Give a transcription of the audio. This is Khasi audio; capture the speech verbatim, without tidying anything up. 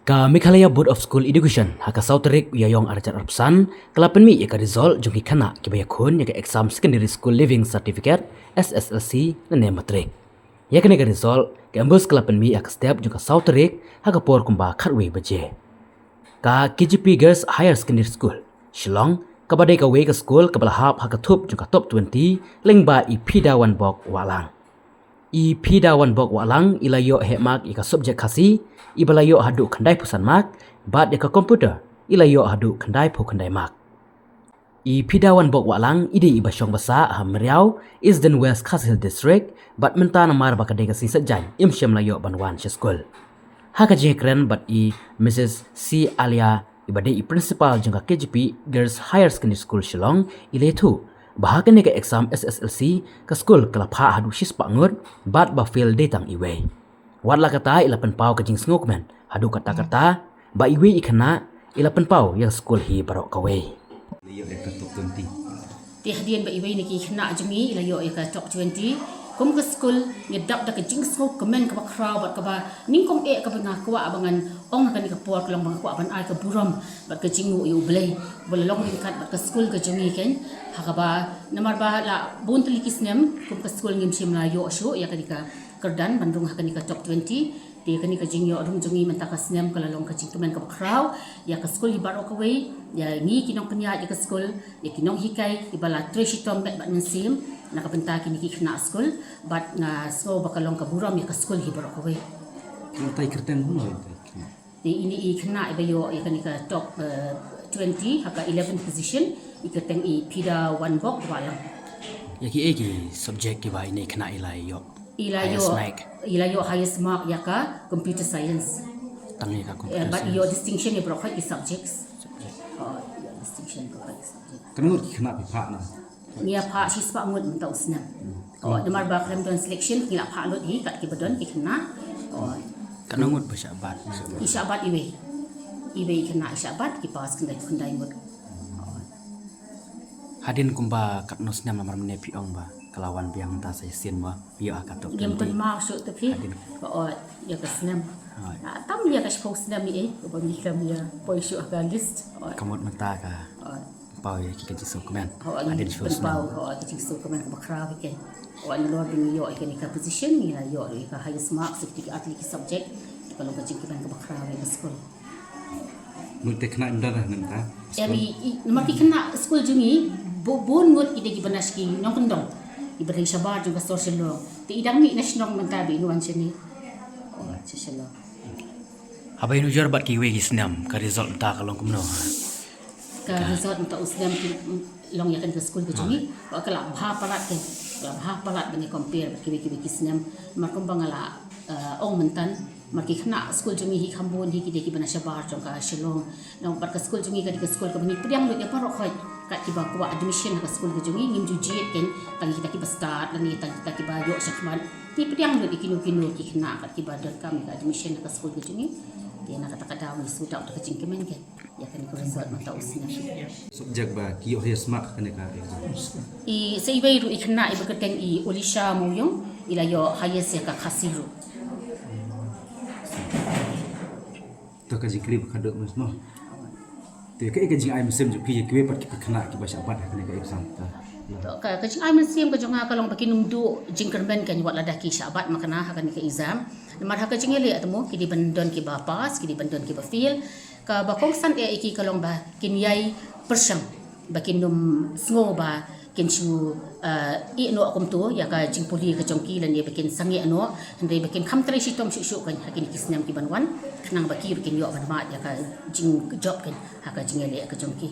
Ka Meghalaya Board of School Education ha ka saw tarik u Ïaïong arhajar arphew san ka la pynmih ïa ka result jong ki khynnah kiba ïakhun ïa ka exam Secondary School Leaving Certificate, S S L C lane Matric. Ïa kane ka result ka MBOSE ka la pynmih ha ka step jong ka saw tarik ha ka por kumba khatwei baje. Ka K G P Girls Higher Secondary School Shillong, kaba dei kawei ka skul kaba la hap ha ka thup jong ka top twenty lyngba i Phidawanbok Wahlang. I Phidawanbok Wahlang i la ïoh heh mark ïa ka subject Khasi, iba la ïoh haduh khyndaiphew san mark, bad ïa ka computer i la ïoh haduh khyndaiphew khyndai mark. I Phidawanbok Wahlang i dei iba shong basah ha Mriaw, Eastern West Khasi Hills District, bad mynta namar ba ka dei ka sngi Saitjaiñ im shym la ïoh ban wan sha skul. Ha ka jingïakren bad i Missus C Alia, iba dei i principal jong ka K G P Girls Higher Secondary School Shillong, i la ïathuh ba ha kane ka exam S S L C ka skul ka la phah haduh shispah ngut, bad ba fail dei tang iwei. Wat la katta i la pynpaw ka jingsngewkmen haduh katta katta ba iwei i khynnah i la pynpaw ïa ka skul hi baroh kawei. Ïa ka top twenty. Te hadien ba iwei na ki khynnah jong ngi i la ïoh ïa ka top twenty, kum ka skul ngi dap da ka jingsngewkmen kaba khraw bad kaba nyngkong eh kaba nga kwah ba ngan ong ha kane ka por ka long ba nga kwah ban ai ka burom bad ka jingmut ïa U Blei ba la long ryngkat bad ka skul ka jong ngi, keiñ ha kaba namar ba la bun tylli ki snem kum ka skul ngim shym la ïoh shuh ïa kane ka kyrdan ban rung ha kane ka top twenty. Te kane ka jingïoh rung jong ngi mynta ka snem ka la long ka jingkmen kaba khraw ïa ka skul hi baroh kawei, ïa ngi ki nongpynïaid ïa ka skul, ïa ki nonghikai kiba la trei shitom met bad mynsiem na ka bynta kine ki khynnah skul, bad nga sngew ba ka long ka burom ïa ka skul hi baroh kawei. Mynta i kyrteng kumno? Te ine i khynnah iba ïoh ïa kane ka top, eh, twenty ha ka eleventh position, i kyrteng i Phidawanbok Wahlang. Ïa kiei ki subject kiba ine i khynnah i la ïoh? I la ïoh, i la ïoh highest mark ïa ka computer science. Tang ïa ka computer science. Eh, bad i ïoh distinction ïa baroh ki subjects. Oh, i ïoh distinction baroh ki subject. Katno ngut ki khynnah phi phah na? Ngi ïa phah shispah ngut mynta u snem. Oh, namar ba khlem don selection ngi la phah lut hi kat kiba don ki khynnah. Oh. Katno ngut ba shah bat? I shah bat iwei. Iwei khynnah i shah bat, ki pass khyndai khyndai ngut. Oh. Hadien kumba katno snem namar mynne phi ong ba ka la wan biang mynta sa shisien ba phi ïoh ha ka top twenty? Ngim kynmaw shuh te phi. Hadien. Ka ot ïa ka snem. Hooid. Ah, tam ïa ka shiphew snem ïa, eh, kaba ngi khlem ïa poi shuh ha ka list. Hooid. Ka mut mynta ka. Hooid. Pynpaw ïa ki ka jingsngewkmen. Hooid, hadien shiphew snem. Pynpaw, hooid, ka jingsngewkmen kaba khraw ïa ki. Hooid, nalor ba ngi ïoh ïa kane ka position, ngi la ïoh ïa ka highest marks ïa ki artylli ki subject. Ka long ka jingkmen kaba khraw ïa ka skul. Mut te khynnah im don mynta? Em, i, i, namar ki khynnah skul jong ngi, bu-, bun ngut ki dei kiba na sha ki nongkyndong, kiba dei shabar jong ka sor Shillong. Te i dang mih na shnong mynta ba in wan shane. Oh, sha Shillong. Haba ïanujor bad kiwei ki snem, ka result mynta ka long kumno? Ka result mynta u snem ki, mm, long ïa kane ka skul ka jong ngi. Ba ka la bha palat, ka la bha palat ban ïa compare bad kiwei kiwei ki snem. Namar kumba nga la, eh, ong mynta, namar ki khynnah skul jong ngi hi kham bun hi ki dei kiba na shabar jong ka Shillong. Nang bad ka skul jong ngi ka dei ka skul kaba ngi pdiang lut ïa baroh khoit. Kat kiba kwah admission ha ka skul ka jong ngi, ngim ju jied keiñ tang kita kiba stad lane tang kita kiba ïoh shakhmat. Ngi pdiang lut ïa kino kino ki khynnah kat kiba donkam ïa ka admission ha ka skul ka jong ngi. Te na kata ka daw ngi shu daw da ka jingkmen keiñ ïa kane ka result mynta u snem. Subject ba ki ïoh highest mark kane ka exam? I, sa iwei ruh i khynnah iba kyrteng i Olisha Mawiong, i la ïoh highest ïa ka Khasi ruh. To ka jingkylli ba khatduh mynta mo. Te kaei ka jingai mynsiem jong phi ïa kiwei pat ki khynnah kiba shah bat ha kane ka exam? To ka, ka jingai mynsiem ka jong nga ka long ba kin ym duh jingkyrmen keiñ wat lada ki shah bat ma kane ha kane ka exam. Namar ha ka jingïaleh te mo ki dei ban don kiba pass, ki dei ban don kiba fail. Kaba kongsan eh ïa ki ka long ba kin ïai pyrshang ba kin ym sngew ba kin shu, eh, ïeh noh kumto ïa ka jingpule ka jong ki lane ba kin sangeh noh, hynrei ba kin kham trei shitom shuh shuh keiñ ha kine ki snem ki ban wan, khnang ba ki ruh kin ïoh ban mad ïa ka jingjop keiñ ha ka jingïaleh ka jong ki.